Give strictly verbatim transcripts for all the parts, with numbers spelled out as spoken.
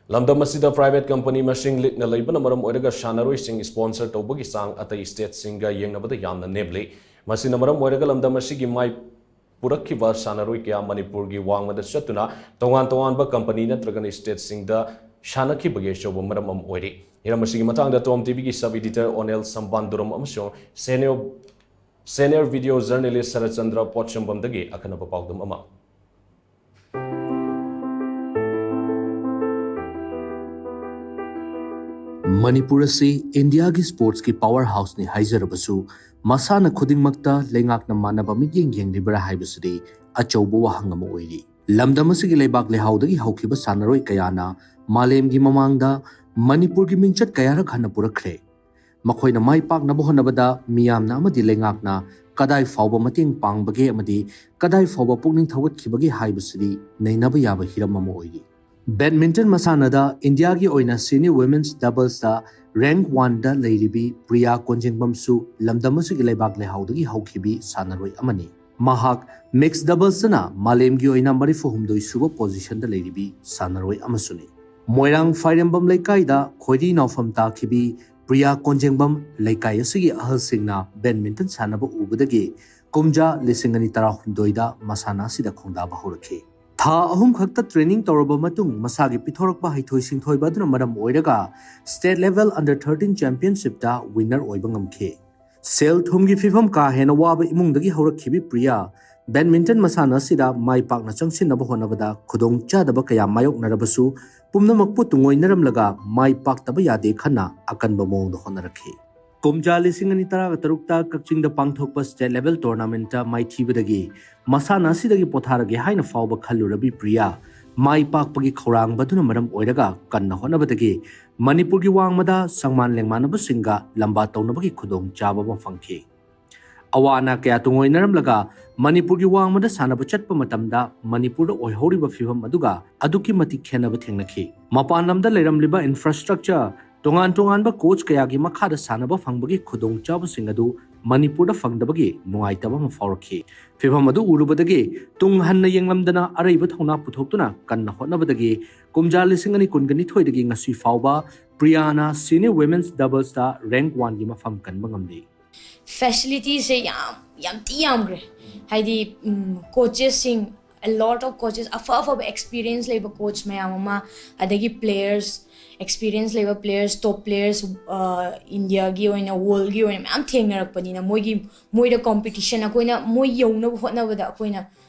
ꯂꯝꯗꯝ ꯑꯁꯤꯗ private company ꯃꯁꯤꯡ ꯂꯤꯛꯅ ꯂꯩꯕꯅ ꯃꯔꯝ ꯑꯣꯏꯔꯒ ꯁꯥꯟꯅꯔꯣꯏꯁꯤꯡ sponsor ꯇꯧꯕꯒꯤ ꯆꯥꯡ ꯑꯇꯩ stateꯁꯤꯡꯒ ꯌꯦꯡꯅꯕꯗ ꯌꯥꯝꯅ ꯅꯦꯝꯂꯤ꯫ ꯃꯁꯤꯅ ꯃꯔꯝ ꯑꯣꯏꯔꯒ ꯂꯝꯗꯝ ꯑꯁꯤꯒꯤ ꯃꯥꯏ ꯄꯨꯔꯛꯈꯤꯕ ꯁꯥꯟꯅꯔꯣꯏ ꯀꯌꯥ ꯃꯅꯤꯄꯨꯔꯒꯤ ꯋꯥꯡꯃꯗ ꯆꯠꯇꯨꯅ ꯇꯣꯉꯥꯟ ꯇꯣꯉꯥꯟꯕ company ꯅꯠꯇ꯭ꯔꯒꯅ stateꯁꯤꯡꯗ ꯁꯥꯟꯅꯈꯤꯕꯒꯤ ꯑꯆꯧꯕ ꯃꯔꯝ ꯑꯃ ꯑꯣꯏꯔꯤ꯫ ꯍꯤꯔꯝ ꯑꯁꯤꯒꯤ ꯃꯇꯥꯡꯗ Tom TVꯒꯤ sub editor ꯑꯣꯅꯦꯜ ꯁꯝꯕꯥꯟꯗꯨꯔꯝ ꯑꯃꯁꯨꯡ senior, senior video journalist Saratchandra ꯄꯣꯠꯁꯝꯕꯝꯗꯒꯤ ꯑꯈꯟꯅꯕ ꯄꯥꯎꯗꯝ ꯑꯃ꯫ ꯃꯅꯤꯄꯨꯔ ꯑꯁꯤ ꯏꯟꯗꯤꯌꯥꯒꯤ sportsꯀꯤ power houseꯅꯤ ꯍꯥꯏꯖꯔꯕꯁꯨ, ꯃꯁꯥꯟꯅ ꯈꯨꯗꯤꯡꯃꯛꯇ ꯂꯩꯉꯥꯛꯅ ꯃꯥꯟꯅꯕ ꯃꯤꯠꯌꯦꯡ ꯌꯦꯡꯂꯤꯕ꯭ꯔꯥ ꯍꯥꯏꯕꯁꯤꯗꯤ ꯑꯆꯧꯕ ꯋꯥꯍꯪ ꯑꯃ ꯑꯣꯏꯔꯤ꯫ ꯂꯝꯗꯝ ꯑꯁꯤꯒꯤ ꯂꯩꯕꯥꯛ ꯂꯩꯍꯥꯎꯗꯒꯤ ꯍꯧꯈꯤꯕ ꯁꯥꯟꯅꯔꯣꯏ ꯀꯌꯥꯅ ꯃꯥꯂꯦꯝꯒꯤ ꯃꯃꯥꯡꯗ ꯃꯅꯤꯄꯨꯔꯒꯤ ꯃꯤꯡꯆꯠ ꯀꯌꯥꯔꯛ ꯍꯟꯅ ꯄꯨꯔꯛꯈ꯭ꯔꯦ꯫ ꯃꯈꯣꯏꯅ ꯃꯥꯏ ꯄꯥꯛꯅꯕ ꯍꯣꯠꯅꯕꯗ ꯃꯤꯌꯥꯝꯅ ꯑꯃꯗꯤ ꯂꯩꯉꯥꯛꯅ ꯀꯗꯥꯏ ꯐꯥꯎꯕ ꯃꯇꯦꯡ ꯄꯥꯡꯕꯒꯦ ꯑꯃꯗꯤ ꯀꯗꯥꯏ ꯐꯥꯎꯕ ꯄꯨꯛꯅꯤꯡ ꯊꯧꯒꯠꯈꯤꯕꯒꯦ ꯍꯥꯏꯕꯁꯤꯗꯤ ꯅꯩꯅꯕ ꯌꯥꯕ ꯍꯤꯔꯝ ꯑꯃ ꯑꯣꯏꯔꯤ꯫ Badminton ꯃꯁꯥꯟꯅꯗ ꯏꯟꯗꯤꯌꯥꯒꯤ ꯑꯣꯏꯅ senior women's doublesꯇ rank oneꯗ ꯂꯩꯔꯤꯕꯤ ꯄ꯭ꯔꯤꯌꯥ ꯀꯣꯟꯖꯦꯡꯕꯝꯁꯨ ꯂꯝꯗꯝ ꯑꯁꯤꯒꯤ ꯂꯩꯕꯥꯛ ꯂꯩꯍꯥꯎꯗꯒꯤ ꯍꯧꯈꯤꯕꯤ ꯁꯥꯟꯅꯔꯣꯏ ꯑꯃꯅꯤ꯫ ꯃꯍꯥꯛ mixed doublesꯇꯅ ꯃꯥꯂꯦꯝꯒꯤ ꯑꯣꯏꯅ ꯃꯔꯤꯐꯨ ꯍꯨꯝꯗꯣꯏ ꯁꯨꯕ positionꯗ ꯂꯩꯔꯤꯕꯤ ꯁꯥꯟꯅꯔꯣꯏ ꯑꯃꯁꯨꯅꯤ꯫ ꯃꯣꯏꯔꯥꯡ ꯐꯥꯏꯔꯦꯝꯕꯝ ꯂꯩꯀꯥꯏꯗ ꯈꯣꯏꯔꯤ ꯅꯥꯎꯐꯝ ꯇꯥꯈꯤꯕꯤ ꯄ꯭ꯔꯤꯌꯥ ꯀꯣꯟꯖꯦꯡꯕꯝ ꯂꯩꯀꯥꯏ ꯑꯁꯤꯒꯤ ꯑꯍꯜꯁꯤꯡꯅ badminton ꯁꯥꯟꯅꯕ ꯎꯕꯗꯒꯤ ꯀꯨꯝꯖꯥ ꯂꯤꯁꯤꯡ ꯑꯅꯤ ꯇꯔꯥꯍꯨꯝꯗꯣꯏꯗ ꯃꯁꯥꯟꯅ ꯑꯁꯤꯗ ꯈꯣꯡꯗꯥꯕ ꯍꯧꯔꯛꯈꯤ꯫ ꯊꯥ ꯑꯍꯨꯝ ꯈꯛꯇ training ꯇꯧꯔꯕ ꯃꯇꯨꯡ ꯃꯁꯥꯒꯤ ꯄꯤꯊꯣꯔꯛꯄ ꯍꯩꯊꯣꯏ ꯁꯤꯡꯊꯣꯏꯕ ꯑꯗꯨꯅ ꯃꯔꯝ ꯑꯣꯏꯔꯒ state level under thirteen championshipꯇ winner ꯑꯣꯏꯕ ꯉꯝꯈꯤ꯫ ꯁꯦꯜ ꯊꯨꯝꯒꯤ ꯐꯤꯕꯝ ꯀꯥ ꯍꯦꯟꯅ ꯋꯥꯕ ꯏꯃꯨꯡꯗꯒꯤ ꯍꯧꯔꯛꯈꯤꯕꯤ ꯄ꯭ꯔꯤꯌꯥ badminton ꯃꯁꯥꯟꯅ ꯑꯁꯤꯗ ꯃꯥꯏ ꯄꯥꯛꯅ ꯆꯪꯁꯤꯟꯅꯕ ꯍꯣꯠꯅꯕꯗ ꯈꯨꯗꯣꯡ ꯆꯥꯗꯕ ꯀꯌꯥ ꯃꯥꯌꯣꯛꯅꯔꯕꯁꯨ ꯄꯨꯝꯅꯃꯛꯄꯨ ꯇꯨꯡꯑꯣꯏꯅꯔꯝꯂꯒ ꯃꯥꯏ ꯄꯥꯛꯇꯕ ꯌꯥꯗꯦ ꯈꯟꯅ ꯑꯀꯟꯕ ꯃꯑꯣꯡꯗ ꯍꯣꯠꯅꯔꯛꯈꯤ꯫ ꯀꯨꯝꯖꯥ ꯂꯤꯁꯤꯡ ꯑꯅꯤ ꯇꯔꯥꯒ ꯇꯔꯨꯛꯇ ꯀꯛꯆꯤꯡꯗ ꯄꯥꯡꯊꯣꯛꯄ state level tournamentꯇ ꯃꯥꯏꯊꯤꯕꯗꯒꯤ ꯃꯁꯥꯟꯅ ꯑꯁꯤꯗꯒꯤ ꯄꯣꯊꯥꯔꯒꯦ ꯍꯥꯏꯅ ꯐꯥꯎꯕ ꯈꯜꯂꯨꯔꯕꯤ ꯄ꯭ꯔꯤꯌꯥ ꯃꯥꯏ ꯄꯥꯛꯄꯒꯤ ꯈꯧꯔꯥꯡꯕ ꯑꯗꯨꯅ ꯃꯔꯝ ꯑꯣꯏꯔꯒ ꯀꯟꯅ ꯍꯣꯠꯅꯕꯗꯒꯤ ꯃꯅꯤꯄꯨꯔꯒꯤ ꯋꯥꯡꯃꯗ ꯁꯪꯃꯥꯟ ꯂꯦꯡꯃꯥꯟꯅꯕꯁꯤꯡꯒ ꯂꯝꯕꯥ ꯇꯧꯅꯕꯒꯤ ꯈꯨꯗꯣꯡꯆꯥꯕ ꯑꯃ ꯐꯪꯈꯤ꯫ ꯑꯋꯥ ꯑꯅꯥ ꯀꯌꯥ ꯇꯨꯡꯑꯣꯏꯅꯔꯝꯂꯒ ꯃꯅꯤꯄꯨꯔꯒꯤ ꯋꯥꯡꯃꯗ ꯁꯥꯟꯅꯕ ꯆꯠꯄ ꯃꯇꯝꯗ ꯃꯅꯤꯄꯨꯔꯗ ꯑꯣꯏꯍꯧꯔꯤꯕ ꯐꯤꯕꯝ ꯑꯗꯨꯒ ꯑꯗꯨꯛꯀꯤ ꯃꯇꯤꯛ ꯈꯦꯠꯅꯕ ꯊꯦꯡꯅꯈꯤ꯫ ꯃꯄꯥꯟ ꯂꯝꯗ ꯂꯩꯔꯝꯂꯤꯕ infrastructure, ꯇꯣꯉꯥꯟ ꯇꯣꯉꯥꯟꯕ coach ꯀꯌꯥꯒꯤ ꯃꯈꯥꯗ ꯁꯥꯟꯅꯕ ꯐꯪꯕꯒꯤ ꯈꯨꯗꯣꯡꯆꯥꯕꯁꯤꯡ ꯑꯗꯨ ꯃꯅꯤꯄꯨꯔꯗ ꯐꯪꯗꯕꯒꯤ ꯅꯨꯡꯉꯥꯏꯇꯕ ꯑꯃ ꯐꯥꯎꯔꯛꯈꯤ꯫ ꯐꯤꯚꯝ ꯑꯗꯨ ꯎꯔꯨꯕꯗꯒꯤ ꯇꯨꯡ ꯍꯟꯅ ꯌꯦꯡꯂꯝꯗꯅ ꯑꯔꯩꯕ ꯊꯧꯅꯥ ꯄꯨꯊꯣꯛꯇꯨꯅ ꯀꯟꯅ ꯍꯣꯠꯅꯕꯗꯒꯤ ꯀꯨꯝꯖꯥ ꯂꯤꯁꯤꯡ ꯑꯅꯤ ꯀꯨꯟꯒ ꯅꯤꯊꯣꯏꯗꯒꯤ ꯉꯁꯤ ꯐꯥꯎꯕ ꯄ꯭ꯔꯤꯌꯥꯅ senior women's doublesꯇ rank oneꯒꯤ ꯃꯐꯝ ꯀꯟꯕ ꯉꯝꯂꯤ꯫ Facilitiesꯁꯦ ꯌꯥꯝ ꯌꯥꯝ ꯊꯤ ꯌꯥꯝꯈ꯭ꯔꯦ꯫ ꯍꯥꯏꯗꯤ coachesꯁꯤꯡ, a lot of coaches, ꯑꯐ ꯑꯐꯕ experience ꯂꯩꯕ coach ꯃꯌꯥꯝ ꯑꯃ, ꯑꯗꯒꯤ players, experience ꯂꯩꯕ players, top players, Indiaꯒꯤ ꯑꯣꯏꯅ worldꯒꯤ ꯑꯣꯏꯅ ꯃꯌꯥꯝ ꯊꯦꯡꯅꯔꯛꯄꯅꯤꯅ ꯃꯣꯏꯒꯤ ꯃꯣꯏꯗ competition, ꯑꯩꯈꯣꯏꯅ ꯃꯣꯏ ꯌꯧꯅꯕ ꯍꯣꯠꯅꯕꯗ ꯑꯩꯈꯣꯏꯅ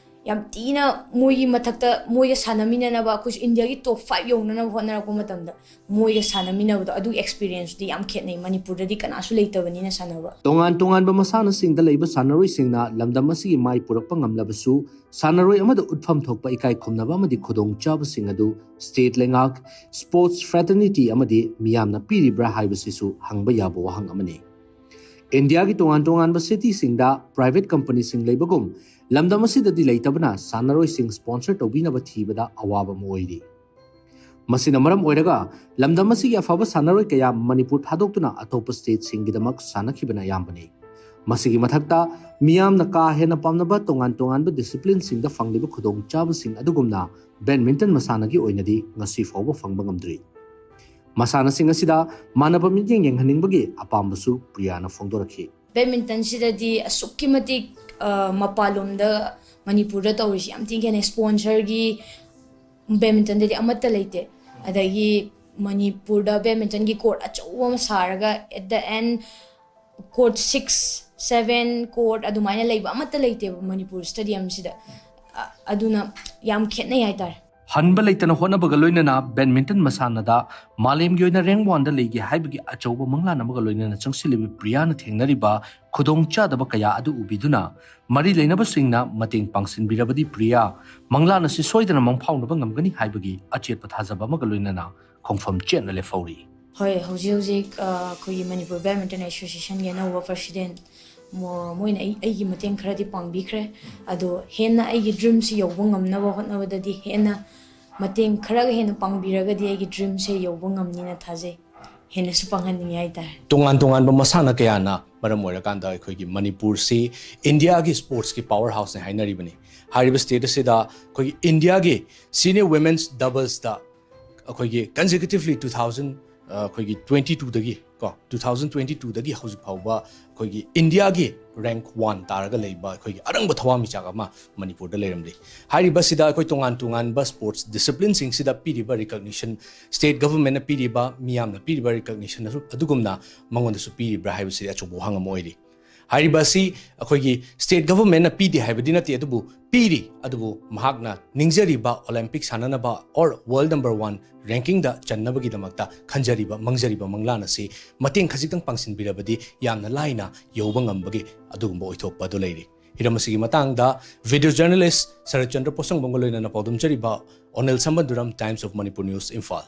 ꯌꯥꯝ ꯊꯤꯅ ꯃꯣꯏꯒꯤ ꯃꯊꯛꯇ ꯃꯣꯏꯒ ꯁꯥꯟꯅꯃꯤꯟꯅꯅꯕ, ꯑꯩꯈꯣꯏꯁꯨ Indiaꯒꯤ top five ꯌꯧꯅꯅꯕ ꯍꯣꯠꯅꯔꯛꯄ ꯃꯇꯝꯗ ꯃꯣꯏꯒ ꯁꯥꯟꯅꯃꯤꯟꯅꯕꯗꯣ, ꯑꯗꯨꯒꯤ experienceꯇꯨꯗꯤ ꯌꯥꯝ ꯈꯦꯠꯅꯩ꯫ ꯃꯅꯤꯄꯨꯔꯗꯗꯤ ꯀꯅꯥꯁꯨ ꯂꯩꯇꯕꯅꯤꯅ ꯁꯥꯟꯅꯕ꯫ ꯇꯣꯉꯥꯟ ꯇꯣꯉꯥꯟꯕ ꯃꯁꯥꯟꯅꯁꯤꯡꯗ ꯂꯩꯕ ꯁꯥꯟꯅꯔꯣꯏꯁꯤꯡꯅ ꯂꯝꯗꯝ ꯑꯁꯤꯒꯤ ꯃꯥꯏ ꯄꯨꯔꯛꯄ ꯉꯝꯂꯕꯁꯨ, ꯁꯥꯟꯅꯔꯣꯏ ꯑꯃꯗ ꯎꯠꯐꯝ ꯊꯣꯛꯄ ꯏꯀꯥꯏ ꯈꯨꯝꯅꯕ ꯑꯃꯗꯤ ꯈꯨꯗꯣꯡꯆꯥꯕꯁꯤꯡ ꯑꯗꯨ state ꯂꯩꯉꯥꯛ, sports fraternity ꯑꯃꯗꯤ ꯃꯤꯌꯥꯝꯅ ꯄꯤꯔꯤꯕ꯭ꯔꯥ ꯍꯥꯏꯕꯁꯤꯁꯨ ꯍꯪꯕ ꯌꯥꯕ ꯋꯥꯍꯪ ꯑꯃꯅꯤ꯫ ꯏꯟꯗꯤꯌꯥꯒꯤ ꯇꯣꯉꯥꯟ ꯇꯣꯉꯥꯟꯕ cityꯁꯤꯡꯗ private companyꯁꯤꯡ ꯂꯩꯕꯒꯨꯝ, ꯂꯝꯗꯝ ꯑꯁꯤꯗꯗꯤ ꯂꯩꯇꯕꯅ ꯁꯥꯟꯅꯔꯣꯏꯁꯤꯡ sponsor ꯇꯧꯕꯤꯅꯕ ꯊꯤꯕꯗ ꯑꯋꯥꯕ ꯑꯃ ꯑꯣꯏꯔꯤ꯫ ꯃꯁꯤꯅ ꯃꯔꯝ ꯑꯣꯏꯔꯒ ꯂꯝꯗꯝ ꯑꯁꯤꯒꯤ ꯑꯐꯕ ꯁꯥꯟꯅꯔꯣꯏ ꯀꯌꯥ ꯃꯅꯤꯄꯨꯔ ꯊꯥꯗꯣꯛꯇꯨꯅ ꯑꯇꯣꯞꯄ stateꯁꯤꯡꯒꯤꯗꯃꯛ ꯁꯥꯟꯅꯈꯤꯕꯅ ꯑꯌꯥꯝꯕꯅꯤ꯫ ꯃꯁꯤꯒꯤ ꯃꯊꯛꯇ ꯃꯤꯌꯥꯝꯅ ꯀꯥ ꯍꯦꯟꯅ ꯄꯥꯝꯅꯕ ꯇꯣꯉꯥꯟ ꯇꯣꯉꯥꯟꯕ disciplineꯁꯤꯡꯗ ꯐꯪꯂꯤꯕ ꯈꯨꯗꯣꯡꯆꯥꯕꯁꯤꯡ ꯑꯗꯨꯒꯨꯝꯅ badminton ꯃꯁꯥꯟꯅꯒꯤ ꯑꯣꯏꯅꯗꯤ ꯉꯁꯤ ꯐꯥꯎꯕ ꯐꯪꯕ ꯉꯝꯗ꯭ꯔꯤ꯫ ꯃꯁꯥꯟꯅꯁꯤꯡ ꯑꯁꯤꯗ ꯃꯥꯟꯅꯕ ꯃꯤꯠꯌꯦꯡ ꯌꯦꯡꯍꯟꯅꯤꯡꯕꯒꯤ ꯑꯄꯥꯝꯕꯁꯨ ꯄ꯭ꯔꯤꯌꯥꯅ ꯐꯣꯡꯗꯣꯔꯛꯈꯤ꯫ Badmintonꯁꯤꯗꯗꯤ ꯑꯁꯨꯛꯀꯤ ꯃꯇꯤꯛ ꯃꯄꯥꯟꯂꯣꯝꯗ ꯃꯅꯤꯄꯨꯔꯗ ꯇꯧꯔꯤꯁꯤ ꯌꯥꯝ ꯊꯤꯅ ꯈꯦꯠꯅꯩ꯫ Sponsorꯒꯤ badmintonꯗꯗꯤ ꯑꯃꯠꯇ ꯂꯩꯇꯦ꯫ ꯑꯗꯒꯤ ꯃꯅꯤꯄꯨꯔꯗ badmintonꯒꯤ court ꯑꯆꯧꯕ ꯑꯃ ꯁꯥꯔꯒ at the end court six, seven court ꯑꯗꯨꯃꯥꯏꯅ ꯂꯩꯕ ꯑꯃꯠꯇ ꯂꯩꯇꯦꯕ ꯃꯅꯤꯄꯨꯔ stadiumꯁꯤꯗ꯫ ꯑꯗꯨꯅ ꯌꯥꯝ ꯈꯦꯠꯅꯩ ꯍꯥꯏꯇꯥꯔꯦ꯫ ꯍꯟꯕ ꯂꯩꯇꯅ ꯍꯣꯠꯅꯕꯒ ꯂꯣꯏꯅꯅ badminton ꯃꯁꯥꯟꯅꯗ ꯃꯥꯂꯦꯝꯒꯤ ꯑꯣꯏꯅ rank oneꯗ ꯂꯩꯒꯦ ꯍꯥꯏꯕꯒꯤ ꯑꯆꯧꯕ ꯃꯪꯂꯥꯟ ꯑꯃꯒ ꯂꯣꯏꯅꯅ ꯆꯪꯁꯤꯜꯂꯤꯕ ꯄ꯭ꯔꯤꯌꯥꯅ ꯊꯦꯡꯅꯔꯤꯕ ꯈꯨꯗꯣꯡꯆꯥꯗꯕ ꯀꯌꯥ ꯑꯗꯨ ꯎꯕꯤꯗꯨꯅ ꯃꯔꯤ ꯂꯩꯅꯕꯁꯤꯡꯅ ꯃꯇꯦꯡ ꯄꯥꯡꯁꯤꯟꯕꯤꯔꯕꯗꯤ ꯄ꯭ꯔꯤꯌꯥ ꯃꯪꯂꯥꯟ ꯑꯁꯤ ꯁꯣꯏꯗꯅ ꯃꯪꯐꯥꯎꯅꯕ ꯉꯝꯒꯅꯤ ꯍꯥꯏꯕꯒꯤ ꯑꯆꯦꯠꯄ ꯊꯥꯖꯕ ꯑꯃꯒ ꯂꯣꯏꯅꯅ ꯈꯣꯡꯐꯝ ꯆꯦꯠꯅ ꯂꯦꯞꯍꯧꯔꯤ꯫ ꯍꯣꯏ, ꯍꯧꯖꯤꯛ ꯍꯧꯖꯤꯛ ꯑꯩꯈꯣꯏꯒꯤ ꯃꯅꯤꯄꯨꯔ badminton associationꯒꯤ ꯑꯅꯧꯕ president, ꯃꯣꯏꯅ ꯑꯩ ꯑꯩꯒꯤ ꯃꯇꯦꯡ ꯈꯔꯗꯤ ꯄꯥꯡꯕꯤꯈ꯭ꯔꯦ꯫ ꯑꯗꯣ ꯍꯦꯟꯅ ꯑꯩꯒꯤ dreamꯁꯤ ꯌꯧꯕ ꯉꯝꯅꯕ ꯍꯣꯠꯅꯕꯗꯗꯤ ꯍꯦꯟꯅ ꯃꯇꯦꯡ ꯈꯔꯒ ꯍꯦꯟꯅ ꯄꯥꯡꯕꯤꯔꯒꯗꯤ ꯑꯩꯒꯤ dreamꯁꯦ ꯌꯧꯕ ꯉꯝꯅꯤꯅ ꯊꯥꯖꯩ꯫ ꯍꯦꯟꯅꯁꯨ ꯄꯥꯡꯍꯟꯅꯤꯡꯉꯤ ꯍꯥꯏꯇꯥꯔꯦ꯫ ꯇꯣꯉꯥꯟ ꯇꯣꯉꯥꯟꯕ ꯃꯁꯥꯟꯅ ꯀꯌꯥꯅ ꯃꯔꯝ ꯑꯣꯏꯔꯀꯥꯟꯗ ꯑꯩꯈꯣꯏꯒꯤ ꯃꯅꯤꯄꯨꯔꯁꯤ ꯏꯟꯗꯤꯌꯥꯒꯤ ꯁ꯭ꯄꯣꯔꯠꯁꯀꯤ ꯄꯥꯋꯔ ꯍꯥꯎꯁꯅꯦ ꯍꯥꯏꯅꯔꯤꯕꯅꯤ꯫ ꯍꯥꯏꯔꯤꯕ ꯁ꯭ꯇꯦꯠ ꯑꯁꯤꯗ ꯑꯩꯈꯣꯏꯒꯤ ꯏꯟꯗꯤꯌꯥꯒꯤ ꯁꯤꯅꯤꯌꯔ ꯋꯤꯃꯦꯟꯁ ꯗꯕꯜꯁꯇ ꯑꯩꯈꯣꯏꯒꯤ ꯀꯟꯖꯤꯀ꯭ꯌꯨꯇꯤꯚꯂꯤ ꯇꯨ ꯊꯥꯎꯖꯟ ꯑꯩꯈꯣꯏꯒꯤ ꯇ꯭ꯋꯦꯟꯇꯤ ꯇꯨꯗꯒꯤ ꯀꯣ ꯇꯨ ꯊꯥꯎꯖꯟ ꯇ꯭ꯋꯦꯟꯇꯤ ꯇꯨꯗꯒꯤ ꯍꯧꯖꯤꯛ ꯐꯥꯎꯕ ꯑꯩꯈꯣꯏꯒꯤ ꯏꯟꯗꯤꯌꯥꯒꯤ ꯔꯦꯡꯛ ꯋꯥꯟ ꯇꯥꯔꯒ ꯂꯩꯕ ꯑꯩꯈꯣꯏꯒꯤ ꯑꯔꯪꯕ ꯊꯋꯥꯟꯃꯤꯆꯥꯛ ꯑꯃ ꯃꯅꯤꯄꯨꯔꯗ ꯂꯩꯔꯝꯂꯤ꯫ ꯍꯥꯏꯔꯤꯕꯁꯤꯗ ꯑꯩꯈꯣꯏ ꯇꯣꯉꯥꯟ ꯇꯣꯉꯥꯟꯕ ꯁ꯭ꯄꯣꯔꯠꯁ ꯗꯤꯁꯤꯄ꯭ꯂꯤꯟꯁꯤꯡꯁꯤꯗ ꯄꯤꯔꯤꯕ ꯔꯤꯀꯛꯅꯤꯁꯟ, ꯁ꯭ꯇꯦꯠ ꯒꯚꯔꯟꯃꯦꯟꯠꯅ ꯄꯤꯔꯤꯕ, ꯃꯤꯌꯥꯝꯅ ꯄꯤꯔꯤꯕ ꯔꯤꯀꯛꯅꯤꯁꯟ ꯑꯗꯨꯒꯨꯝꯅ ꯃꯉꯣꯟꯗꯁꯨ ꯄꯤꯔꯤꯕ꯭ꯔꯥ ꯍꯥꯏꯕꯁꯤꯗꯤ ꯑꯆꯧꯕ ꯋꯥꯍꯪ ꯑꯃ ꯑꯣꯏꯔꯤ꯫ ꯍꯥꯏꯔꯤꯕ ꯑꯁꯤ ꯑꯩꯈꯣꯏꯒꯤ ꯁ꯭ꯇꯦꯠ ꯒꯚꯔꯟꯃꯦꯟꯠꯅ ꯄꯤꯗꯦ ꯍꯥꯏꯕꯗꯤ ꯅꯠꯇꯦ, ꯑꯗꯨꯕꯨ ꯄꯤꯔꯤ꯫ ꯑꯗꯨꯕꯨ ꯃꯍꯥꯛꯅ ꯅꯤꯡꯖꯔꯤꯕ ꯑꯣꯂꯦꯝꯄꯤꯛ ꯁꯥꯟꯅꯅꯕ or world number one rankingꯗ ꯆꯟꯅꯕꯒꯤꯗꯃꯛꯇ ꯈꯟꯖꯔꯤꯕ, ꯃꯪꯖꯔꯤꯕ ꯃꯪꯂꯥꯟ ꯑꯁꯤ ꯃꯇꯦꯡ ꯈꯖꯤꯛꯇꯪ ꯄꯥꯡꯁꯤꯟꯕꯤꯔꯕꯗꯤ ꯌꯥꯝꯅ ꯂꯥꯏꯅ ꯌꯧꯕ ꯉꯝꯕꯒꯤ ꯑꯗꯨꯒꯨꯝꯕ ꯑꯣꯏꯊꯣꯛꯄ ꯑꯗꯨ ꯂꯩꯔꯤ꯫ ꯍꯤꯔꯝ ꯑꯁꯤꯒꯤ ꯃꯇꯥꯡꯗ ꯚꯤꯗꯤꯑꯣ ꯖꯔꯅꯦꯂꯤꯁ ꯁꯔꯠ ꯆꯟꯗ꯭ꯔ ꯄꯣꯠꯁꯪꯕꯝꯒ ꯂꯣꯏꯅꯅ ꯄꯥꯎꯗꯝꯖꯔꯤꯕ ꯑꯣꯅꯤꯜ ꯁꯝꯕꯟꯗꯨꯔꯝ, Times of Manipur News, Imphal.